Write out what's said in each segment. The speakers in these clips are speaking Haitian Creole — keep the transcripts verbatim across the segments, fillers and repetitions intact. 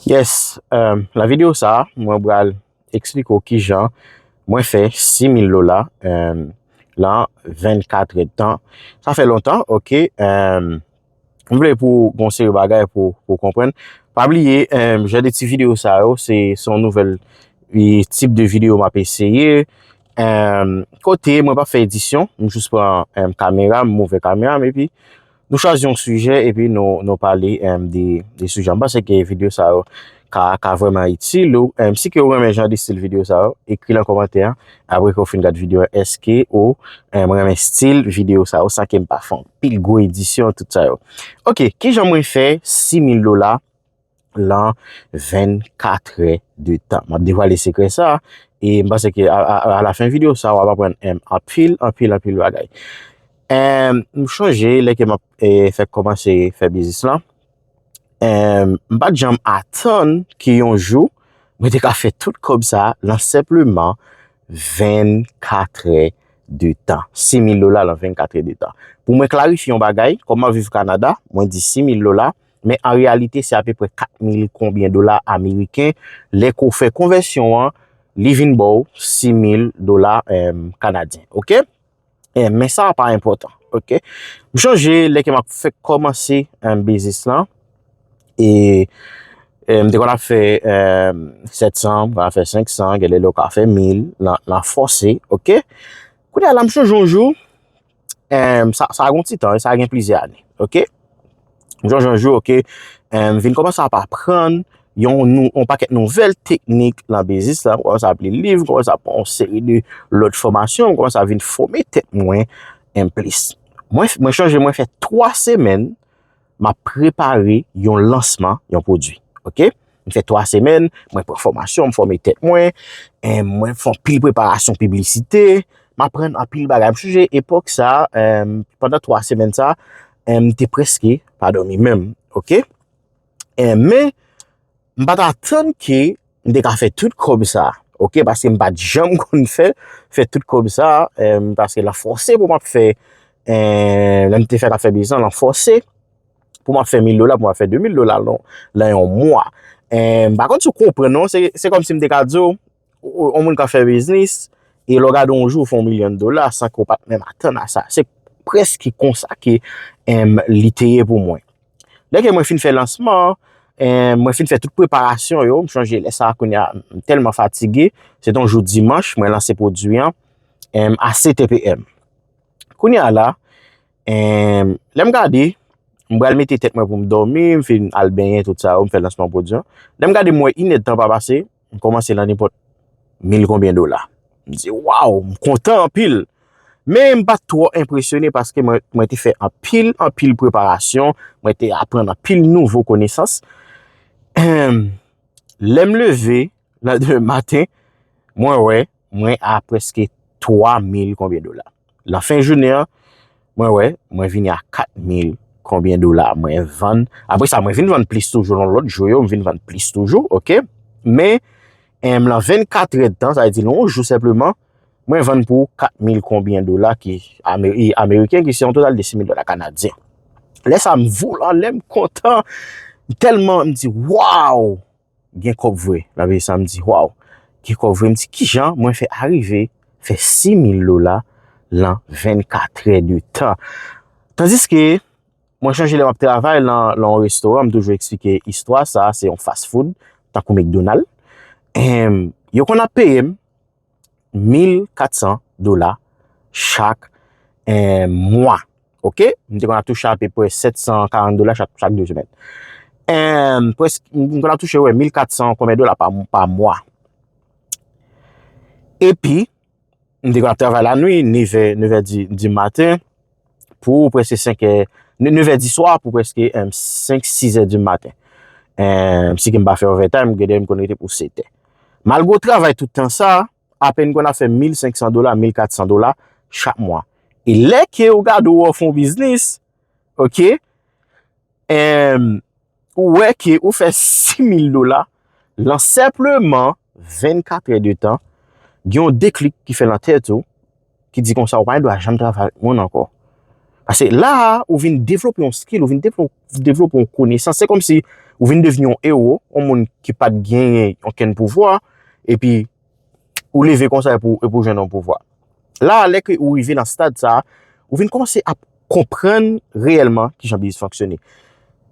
Yes, um, nan videyo sa a, mwen pral eksplike w kijan mwen fè sis mil dola, um, lan vennkat èdtan. Sa fè lontan, ok. Um, m vle pou w gon seri bagay pou, pou w konprann. Pa bliye, um, jan de ti videyo sa yo, se, se yon nouvèl e, tip de videyo m ap eseye. Um, kote mwen p ap fè edisyon, m jis pran, um, kamera m, m ouvè kamera m, epi nou chwazi yon sijè, epi nou, nou pale, um, de, de sijè. M panse ke videyo sa yo ka, ka vrèman itil ou. Um, si ke ou renmen jan de stil videyo sa yo, ekri nan kòmantè an, apre ke w fin gad videyo an, èske ou, um, renmen stil videyo sa yo, san ke m pa fè anpil gwo edisyon, tout sa yo. Ok, kijan mwen fè sis mil dola lan vennkat è de tan? M ap devwale sekrè sa, e m panse ke a, a, a la fen videyo sa, w ap aprann, em, anpil, anpil, anpil bagay. Em, m chonje lè ke m ap, e, fèk kòmanse fè biznis lan. Em, m pa t janm atann ke yon jou, mwen te ka fè tout kòb sa lan senpleman vennkat è de tan. Sis mil dola lan vennkat è de tan. Pou mwen klarifye yon bagay, kòm m ap viv Kanada, mwen di sis mil dola, men an reyalite, se apeprè kat mil konbyen dola ameriken. Lè ke w fè konvèsyon an, li vin ba w sis mil dola, em, kanadyen. Ok? Em, men sa pa enpòtan. Ok? M chonje lè ke m ap fèk kòmanse, em, biznis lan. E, em, m te konn ap fè, em, sèt san, m konn ap fè senk san, gen lè lè w ka fè mil, nan, nan fòse. Ok? Kounye a la, m chonje yon jou, em, sa, sa gon ti tan, sa gen plizyè ane. Ok? M chonje yon jou, ok, em, m vin kòmanse ap aprann yon, nou, yon pakèt nouvèl teknik lan biznis la. M kòmanse ap li liv, m kòmanse ap pran yon seri de lòt fòmasyon, m kòmanse ap vin fòme tèt mwen, em, plis. Mwen, mwen chonje, mwen fè twa semèn, m ap prepare yon lansman yon pwodui. Ok? M fè twa semèn, mwen pran fòmasyon, m fòme tèt mwen, em, mwen fè anpil preparasyon piblisite, m aprann anpil bagay. M sonje epòk sa, em, pandan twa semèn sa, em, m te prèske pa dòmi menm, ok? Em, men, m pa t atann ke m te ka fè tout kòb sa, ok? Paske m pa t janm konn fè, fè tout kòb sa, em, paske lan fòse pou m ap fè, em, lè m te fèk ap fè biznis lan, lan fòse, pou m ap fè mil dola, pou m ap fè de mil dola lan, lan yon mwa. Em, m pa konn si w konprann non, se, se kòmsi m te ka di w, ou, ou, yon moun k ap fè biznis, e lè w gade yon jou ou fè yon milyon dola san ke w pa t menm atann a sa. Se prèske konsa ke, em, li te ye pou mwen. Lè ke mwen fin fè lansman an, em, mwen fin fè tout preparasyon yo, m sonje lè sa a kounye a, m tèlman fatige, se te yon jou dimanch, mwen lanse pwodui an, em, a sèt è p m. Kounye a la, em, lè m gade, m pral mete tèt mwen pou m dòmi, m fin al benyen, tout sa yo, m fè lansman pwodui an. Lè m gade, m wè inèdtan pa pase, m kòmanse lan nenpòt mil konbyen dola. M di, waw, m kontan anpil. Men m pa t twò enpresyone paske mwen, mwen te fè anpil, anpil preparasyon, mwen te aprann anpil nouvo konesans. Em, lè m leve, landemen maten, mwen wè, mwen a prèske twa mil konbyen dola. Lan fen jounen an, mwen wè, mwen vini a kat mil konbyen dola mwen vann. Apre sa, mwen vin vann plis toujou, nan lòt jou yo, m vin vann plis toujou, ok? Men, em, lan vennkat èdtan, sa vle di nan yon jou senpleman, mwen vann pou kat mil konbyen dola ki ame-, i ameriken, ki se yon total de sis mil dola kanadyen. Lè sa, m voule anlè, m kontan, m tèlman, m di, waw! Gen kòb vre. Nan peyi sa, m di, waw, gen kòb vre. M di, kijan mwen fè arive fè sis mil dola lan vennkat è de tan? Tandiske, mwen sonje lè m ap travay lan, lan yon restoran, m toujou eksplike istwa sa, se yon fast food, tankou McDonald. Em, yo konn ap peye m mil kat san dola chak, eh, mwa. Ok? M te konn ap touche apeprè sèt san karant dola chak, chak de semèn. Eh, prèske, m konn ap touche, wè, mil kat san konbyen dola pa, pa mwa. Epi, m te konn ap travay lanwi, nevè, nevè di, di maten, pou prèske senk è, ne-, nevè di swa pou prèske, em, senk, sis è di maten. Em, si ke m pa fè overtime, gen de m konn rete pou sèt è. Malgre w travay tout tan sa, apèn konn ap fè mil senk san dola, mil kat san dola chak mwa. E lè ke w gade w fè yon biznis, ok, em, ou wè ke ou fè sis mil dola lan senpleman vennkat è de tan, gen yon deklik ki fè lan tèt ou, ki di konsa ou pa gen dwa janm travay avèk moun ankò. Paske la a, ou vin devlope yon skill, ou vin devlo- devlope yon konesans. Se kòmsi ou vin devni yon ewo, yon moun ki pa t genyen okenn pouvwa, epi ou leve konsa epi ou, epi ou jwenn yon pouvwa. La a, lè ke ou rive nan stad sa a, ou vin kòmanse ap konprann reyèlman kijan biznis fonksyone.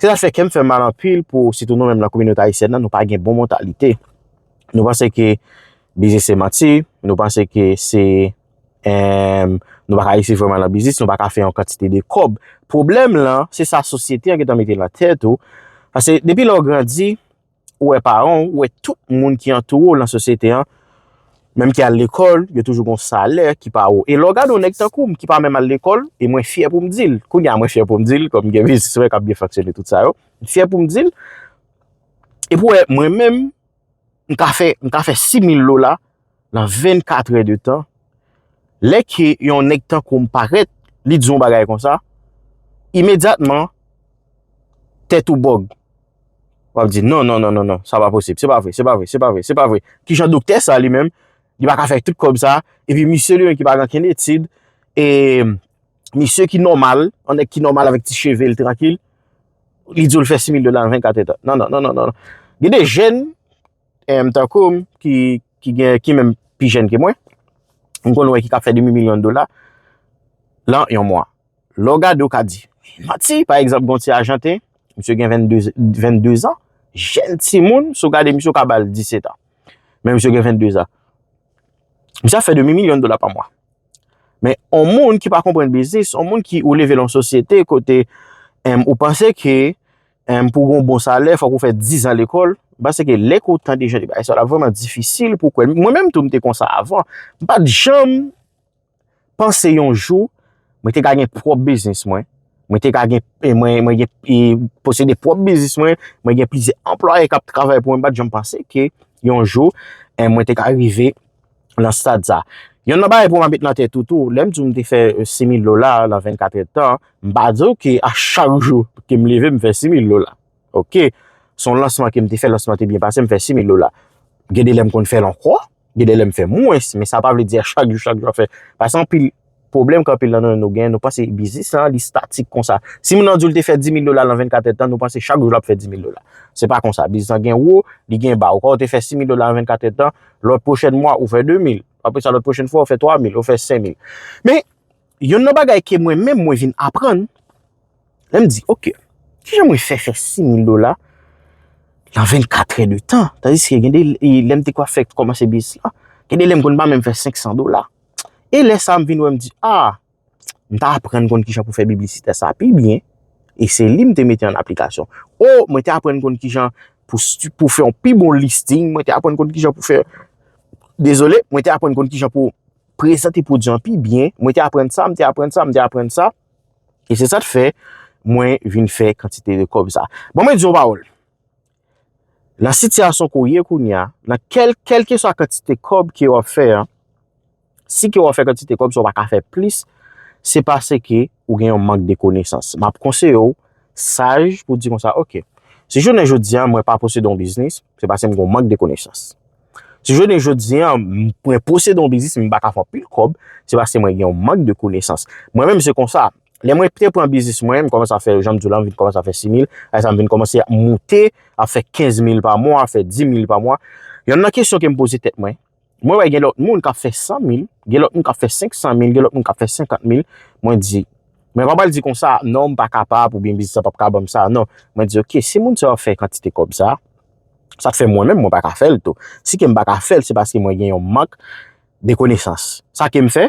Se sa k fè kè m fè mal anpil pou, sitou nou menm nan kominote ayisyèn nan, nou pa gen bon mantalite. Nou panse ke biznis se manti, nou panse ke se, em, nou pa ka resevwa mal nan biznis, nou pa ka fè yon kantite de kòb. Pwoblèm lan, se sa sosyete an gentan mete nan tèt ou. Paske depi lè w grandi, ou wè paran w, ou wè tout moun ki antoure w nan sosyete an, menm ki al lekòl, yo toujou gon salè ki pa wo. E lè w gade yon nèg tankou m ki pa menm al lekòl, e mwen fyè pou m di l. Kounye a, mwen fyè pou m di l, kòm gen biznismen k ap byen fonksyone tout sa yo. Fyè pou m di l. E pou wè, mwen menm, m ka fè, m ka fè sis mil dola nan vennkat è de tan. Lè ke yon nèg tankou m parèt, li di yon bagay konsa, imedyatman, tèt ou bòg. W ap di, non, non, non, non, non, sa pa posib, se pa vre, se pa vre, se pa vre, se pa vre. Kijan doktè sa li menm, li pa ka fè tout kòb sa, epi misye li menm ki pa gen okenn etid, e misye ki nòmal, yon nèg ki nòmal avèk ti cheve l trankil, li di w l fè sis mil dola nan vennkat è tan. Non, non, non, non, non. Gen de jèn, em, tankou m, ki, ki gen, ki menm pi jèn ke mwen, m konn wè ki ka fè demi milyon dola lan yon mwa. Lè w gade, w ka di, manti, pa egzanp, gon ti Ajanten, misye gen vennde, vennde zan, jèn timoun, si w gade, misye w ka ba l disèt an. Men misye gen vennde zan. Misye ap fè demi milyon dola pa mwa. Men, yon moun ki pa konprann biznis, yon moun ki ou leve lan sosyete kote, em, ou panse ke, em, pou gon bon salè, fòk ou fè diz an lekòl, m panse ke lè ke w tande jan de bagay sa yo, l ap vrèman difisil pou w kwè. Mwen menm tou, m te konsa avan. M pa t janm panse yon jou, mwen te ka gen pwòp biznis mwen. Mwen te ka gen, e, mwen, mwen gen, e, posede pwòp biznis mwen. Mwen gen plizyè anplwaye k ap travay pou mwen. M pa t janm panse ke yon jou, e, mwen te ka rive lan stad sa. Yonn nan bagay pou m ap met nan tèt ou tou, lè m di w m te fè, e, sis mil dola lan vennkat è tan, m pa di w ke a chak jou ke m leve, m fè sis mil dola. Oke? Se yon lansman ke m te fè, lansman te byen pase, m fè sis mil dola. Gen de lè m konn fè l ankò, gen de lè m fè mwens, men sa pa vle di a chak jou, chak jou ap fè. Paske anpil pwoblèm ke anpil nan nou, nou gen, nou panse biznis lan, li statik konsa. Si moun nan di w l te fè dis mil dola lan vennkat è tan, nou panse chak jou l ap fè dis mil dola. Se pa konsa. Biznis lan gen wo, li gen ba. Ou ka wè w te fè sis mil dola lan vennkat è tan, lòt pwochèn mwa, ou fè de mil. Apre sa, lòt pwochèn fwa, ou fè twa mil, ou fè senk mil. Men, yonn nan bagay ke mwen menm, mwen vin aprann, lè m di, oke, kijan mwen fè fè sis mil dola lan vennkat è de tan? Tandiske gen de, e, lè m te kwa fè kòmanse biznis la, gen de lè m konn pa menm fè senk san dola. E lè sa, m vin wè, m di, a, m ta aprann konn kijan pou fè piblisite sa pi byen, e se li m te mete an aplikasyon. O, mwen te aprann konn kijan pou sti-, pou fè yon pi bon listing, mwen te aprann konn kijan pou fè, dezole, mwen te aprann konn kijan pou prezante pwodui an pi byen, mwen te aprann sa, m te aprann sa, m te aprann sa, e se sa k fè mwen vin fè kantite de kòb sa. Bon, mwen di yon pawòl. Nan sitiyasyon ke w ye kounye a, nan kèl, kèlkeswa kantite kòb ke w ap fè an, si ke w ap fè kantite kòb sa, w pa ka fè plis, se paske ou gen yon mank de konesans. M ap konseye w saj pou di konsa, oke, si jounen jodi a, mwen pa posede yon biznis, se paske m gen yon mank de konesans. Si jounen jodi a, m-, mwen posede yon biznis, men m pa ka fè anpil kòb, se paske mwen gen yon mank de konesans. Mwen menm, se konsa. Lè mwen te pran biznis mwen, m kòmanse ap fè, jan m di w la, m vin kòmanse ap fè sis mil, apre sa, m vin kòmanse ap moute, ap fè kenz mil pa mwa, ap fè dis mil pa mwa. Yonn nan kesyon ke m poze tèt mwen, mwen wè gen lòt moun k ap fè san mil, gen lòt moun k ap fè senk san mil, gen lòt moun k ap fè senkant mil. Mwen di, mwen pa pral di konsa, non, m pa kapab, oubyen biznis la p ap ka ban m sa, non. Mwen di, oke, si moun sa yo ap fè kantite kòb sa, sa k fè mwen menm, mwen pa ka fè l tou. Si ke m pa ka fè l, se paske mwen gen yon mank de konesans. Sa ke m fè,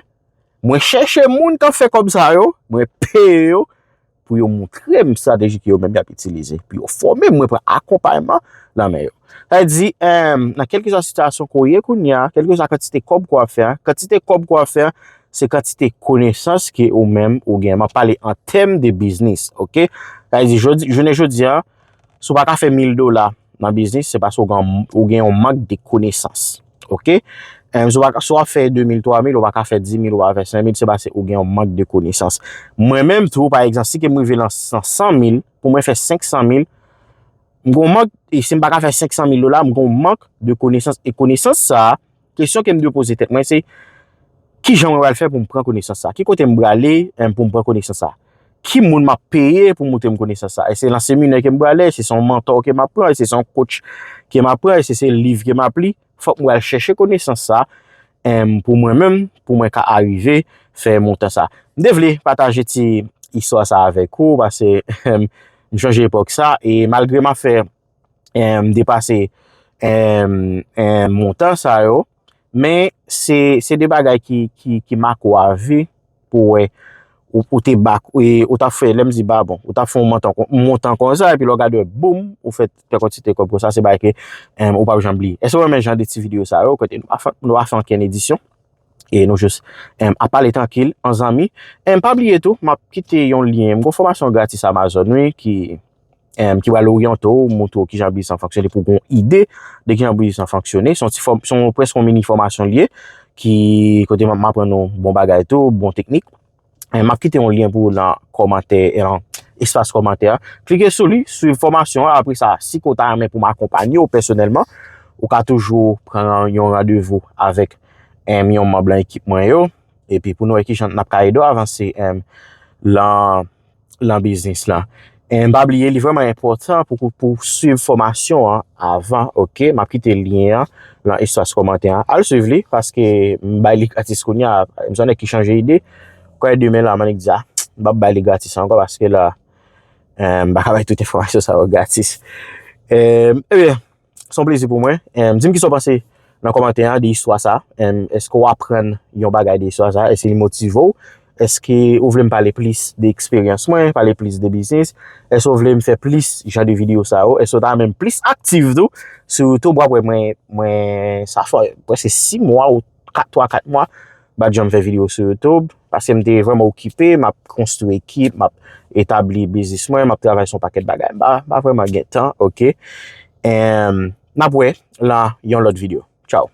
mwen chèche moun k ap fè kòb sa yo, mwen peye yo pou yo montre m estrateji ke yo menm y ap itilize, pou yo fòme m, mwen pran akonpayman nan men yo. Sa vle di, em, nan kèlkeswa sitiyasyon ke w ye kounye a, kèlkeswa kantite kòb ke w ap fè a, kantite kòb ke w ap fè a, se kantite konesans ke ou menm ou gen. M ap pale an tèm de biznis, oke? Sa vle di, jodi, jounen jodi a, si w pa ka fè mil dola nan biznis, se paske ou gen, ou gen yon mank de konesans. Oke? Em, si w pa ka, si w ap fè de mil, twa mil, ou pa ka fè dis mil, ou pa ka fè senk mil, se paske ou gen yon mank de konesans. Mwen menm tou, pa egzanp, si ke m rive lan san, san mil, pou mwen fè senk san mil, m gen yon mank, e si m pa ka fè senk san mil dola, m gen yon mank de konesans. E konesans sa a, kesyon ke m dwe poze tèt mwen, se, kijan mwen pral fè pou m pran konesans sa? Ki kote m prale, em, pou m pran konesans sa? ki moun m ap peye pou montre m konesans sa? Èske se nan seminè ke m prale? Èske se yon mantò ke m ap pran? Èske se yon coach ke m ap pran? Èske se liv ke m ap li? Fòk mwen al chèche konesans sa em, pou mwen menm, pou mwen ka arive fè montan sa. M te vle pataje ti istwa sa avèk ou, paske em, m chanje epòk sa, e malgre m ap fè em, depase em, em, montan sa yo, men se, se de bagay ki, ki, ki make w avi pou wè ou, ou te bak, e, ou t ap fè, lè m di ba bon, ou t ap fè yon montan, montan konsa, epi lè w gade, boum, ou fè tè kantite kòb konsa, se bagay ke em, ou p ap janm bliye. Èske w renmen jan de ti videyo sa yo, kote nou pa fè, nou pa fè ankenn edisyon, e nou jis em, ap pale trankil, an zanmi. Em, pa bliye tou, m ap kite yon lyen, m gon fòmasyon gratis Amazon, wi, ki em, ki pral oryante w, montre w kijan biznis lan fonksyone pou w gon ide de kijan biznis lan fonksyone. Se yon ti fòm, se yon, prèske yon mini fòmasyon li ye, ki kote m ap aprann nou bon bagay tou, bon teknik. Em, m ap kite yon lyen pou ou nan kòmantè, nan espas kòmantè a. Klike sou li, swiv fòmasyon an. Apre sa, si ke w ta renmen pou m akonpanye w pèsonèlman, ou ka toujou pran yon randevou avèk em, yon manm nan ekip mwen yo. Epi pou nou wè kijan n ap ka ede w avanse em, lan, lan biznis lan. E pa bliye, li vrèman enpòtan pou, pou, pou swiv fòmasyon an avan, oke? M ap kite lyen an lan espas kòmantè an. Al swiv li, paske m bay li gratis kounye a. M se yon nèg ki chanje ide. Kwè demen la, m annik di, a, m p ap bay li gratis ankò, paske la, em, m pa ka bay tout enfòmasyon sa yo gratis. Em, ebyen, se yon plezi pou mwen. Em, di m kisa w panse nan kòmantè an de istwa sa. Em, èske w aprann yon bagay de istwa sa? Èske li motive w? Èske ou vle m pale plis de eksperyans mwen, pale plis de biznis? Èske w vle m fè plis jan de videyo sa yo? Èske w ta renmen m plis aktif tou sou YouTube? W ap wè mwen, mwen, sa fè prèske sis mwa ou kat, twa, kat mwa, m pa t janm fè videyo sou YouTube, paske m te vrèman okipe, m ap konstwi ekip, m ap etabli biznis mwen, m ap travay sou yon pakèt bagay. M pa, m pa vrèman gen tan, oke? Em, n ap wè lan yon lòt videyo. Tchaw.